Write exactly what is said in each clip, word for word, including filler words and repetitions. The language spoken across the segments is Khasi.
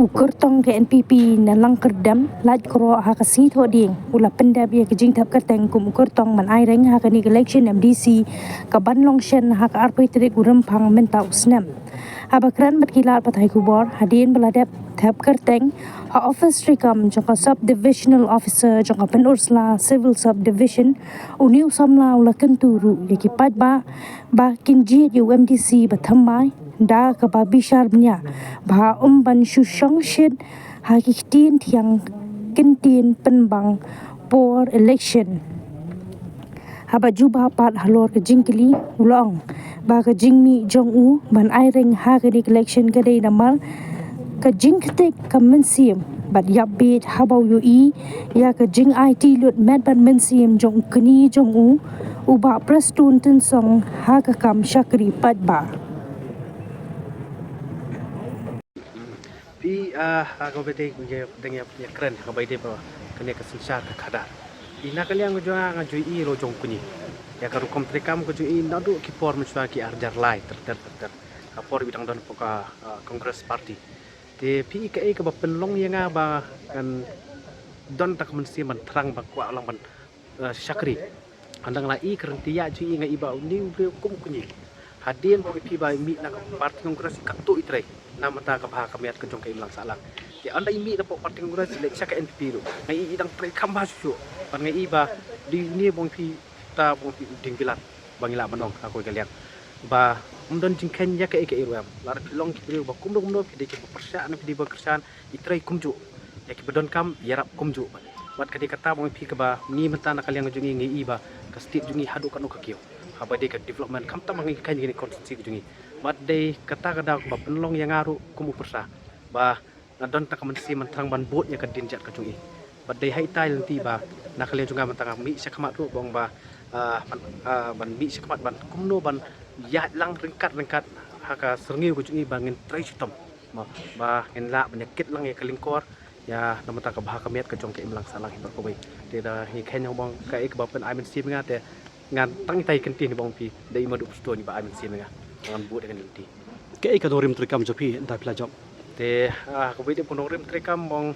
U kyrtong ka N P P na Langkyrdem, Laitkroh, ha ka sngi Thohdieng, u la pyndep ïa ka jingthep kyrteng kum u kyrtong ban aireng ha kane ka election M D C ka ban long shen ha ka arphew tarik u Rymphang mynta u snem. Haba kren bad ki lad pathai khubor hadien ba la dep thep kyrteng ha office treikam jong ka Sub Divisional Officer jong ka Pynursla Civil Sub Division, une u samla u la kyntu ruh ïa ki paidbah ba kin jied ïa u M D C ba thymmai da kaba bishar bniah ba ym ban shu shongshit ha ki ktien thiang ktien pynbang por election. Haba jubab pat halor ka jingkylli, u la ong ba ka jingmih jong u ban aireng ha kane ka election ka dei namar ka jingktik ka mynsiem bad ïap bieit haba u ïohi ïa ka jingaiti lut met bad mynsiem jong u kñi jong u, u Bah Prestone Tynsong, ha ka kam shakri paidbah. Phi, ah, ha kaba ïadei, ïa, dang ïa, ïa kren ha kaba ïadei bad kane ka synshar ka khadar. Phi, na ka liang ka jong nga, nga ju ïohi la jong kñi. Ïa ka rukom treikam ka ju ïohi naduh ki por mynshuwa ki ar hajar lai ter ter ter ter. Ka por ba dang don hapoh ka, ah, Congress Party. Te phi, kaei kaba pynlong ïa nga ba ngan don tang ka mynsiem ban thrang ba kwah lang ban, eh, shakri. Hynda nga la ïohi ka rynti ïa ju ïohi nga ïohi ba une u briew kum u kñi. Hadien ba u ïohi ba mih na ka party Congress katto i trei. Namar kata ka bha ka miat ka jong ka imlang sahlang. Te hynda i mih na party Congress i leit sha ka N P P ruh, nga ïohi i dang trei kham bha shuh shuh. Bad nga ïohi ba dei une ba u ïohi ta ba u ïohi ding bilat ba ngi lah ban ong ha kawei ka liang. Ba ym don jingkheiñ ïa kaei kaei ruh em. Lada phi long ki briew ba kumno kumno phi dei kiba pyrshah ne phi dei ba kyrshan, i trei kumjuh. Ïa kiba donkam ïarap kumjuh. Bad ka dei kata ba u ïohi kaba ngi mynta na ka liang jong ngi ngi ïohi ba ka state jong ngi haduh katno ka kiew. Haba dei ka development khamtam ba ngi kheiñ kine constituency ka jong ngi. Bad dei kata ka daw kaba pynlong ïa nga ruh kum u pyrsa ba nga don tang ka mynsiem ban thrang ban bud ïa ka dien jait ka jong ngi. Bad dei ha ita i lynti ba na ka liang jong nga mynta nga mih shakhmat ruh ba ong ba, ah, ban, ah, ban mih shakhmat ban kumno ban ïaid lang ryngkat ryngkat ha ka syrngiew ka jong ngi ba ngin trei shitom. Mo, ba ngin lah ban ïa kit lang ïa ka lyngkor ïa namar kata ka bha ka miat ka jong ka imlang sahlang hi baroh kawei. Te da ngi kheiñ ong ba kaei kaba pyn-ai mynsiem ïa nga te ngan tang ita i kyntien ba ong phi da i Madu Prestone ba ai mynsiem ïa nga. Ngan bud ïa kane i lynti. Kaei ka nongrim treikam jong phi ynda phi la jop? Te, ah, kaba ïadei bad ka nongrim treikam ba ong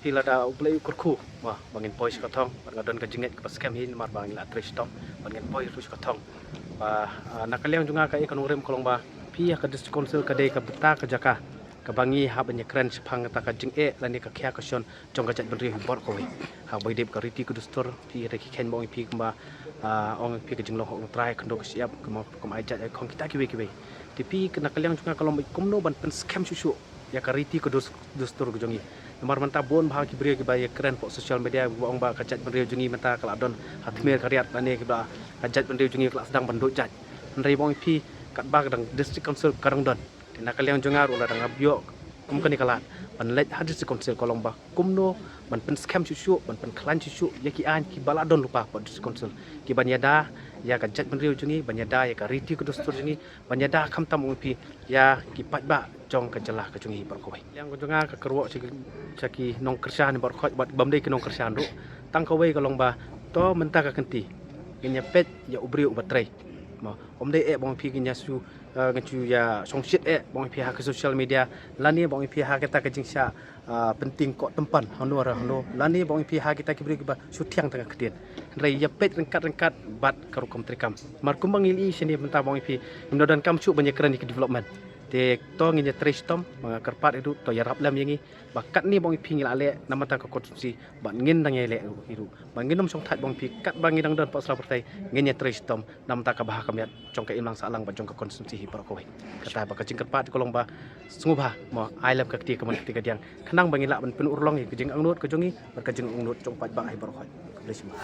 phi lada U Blei u kyrkhu, ba, ba ngin poi sha ka thong, bad nga don ka jingngeit kaba skhem hi namar ba ngi la trei shitom, bad ngin poi ruh sha ka thong. Ba, ah, na ka liang jong nga kaei ka nongrim ka long ba phi ha ka District Council ka dei ka bynta ka jaka kaba ngi hap ban ïakren shaphang kata ka jingeh lane ka khia ka shon jong ka jaitbynriew hi baroh kawei. Haba ïadei bad ka riti ka dustur, phi hynrei ki kheiñ ba ong ïa phi kumba, ah, ong ïa phi ka jinglong hok longtrai, khyndew ka shyiap, kumba, kumba ai jait ai khong kita kiwei kiwei. Te phi na ka liang jong nga ka long ba kumno ban pynskhem shuh shuh ïa ka riti ka dus-, dustur ka jong ngi. Namar mynta bun bha ki briew kiba ïakren hapoh social media ba ong ba ka jaitbynriew jong ngi mynta ka la don ha tmier ka riat lane kiba ka jaitbynriew jong ngi ka la sdang ban duh jait. Hynrei ba ong ïa phi katba ka dang District Council ka dang don. Te na ka liang jong nga ruh lada nga ïoh kum kane ka lad ban leit ha District Council ka long ba kumno ban pynskhem shuh shuh, ban pynkhlaiñ shuh shuh ïa ki aiñ kiba la don lypa hapoh District Council, kiban ïada ïa ka jaitbynriew jong ngi, ban ïada ïa ka riti ka dustur jong ngi, ban ïada khamtam ong ïa phi ïa ki paidbah jong ka jylla ka jong ngi baroh kawei. Liang ka jong nga ka kyrwoh sha ki, sha ki nongkyrshan baroh khoit bad bym dei ki nongkyrshan ruh. Tang kawei ka long ba to mynta ka kynti ngin ïa peit ïa u briew uba trei. Mo, ym dei eh ba ong ïa phi ngin ïa shu, eh, ngin shu ïa shongshit eh ba ong ïa phi ha ka social media lane ba ong ïa phi ha kata ka jingshah, ah, pynting koh tympan hano re hano lane ba ong ïa phi ha kita ki briew kiba shu thiang tang ka ktien. Hynrei ïa peit ryngkat ryngkat bad ka rukom treikam. Namar kumba ngi ïohi shane mynta ba ong ïa phi ngim donkam shuh ban ïakren ïa ki development. Te to ngin ïa trei shitom, ba nga kyrpad ïa ruh to ïarap lem ïa ngi ba katne ba ong ïa phi ngi la leh namar kata ka constituency ba ngin dang ïa leh ruh hi ruh. Ba ngin ym shongthait ba ong ïa phi katba ngi dang don hapoh sla pyrthei ngin ïa trei shitom namar kata ka bha ka miat jong ka imlang sahlang bad jong ka constituency hi baroh kawei. Kata ba ka jingkyrpad ka long ba sngewbha mo ai lem ka kti kamon ka kti kadiang khnang ba ngin lah ban pynurlong ïa ka jingangnud ka jong ngi bad ka jingangnud jong u paidbah hi baroh kawei. Khublei shibun.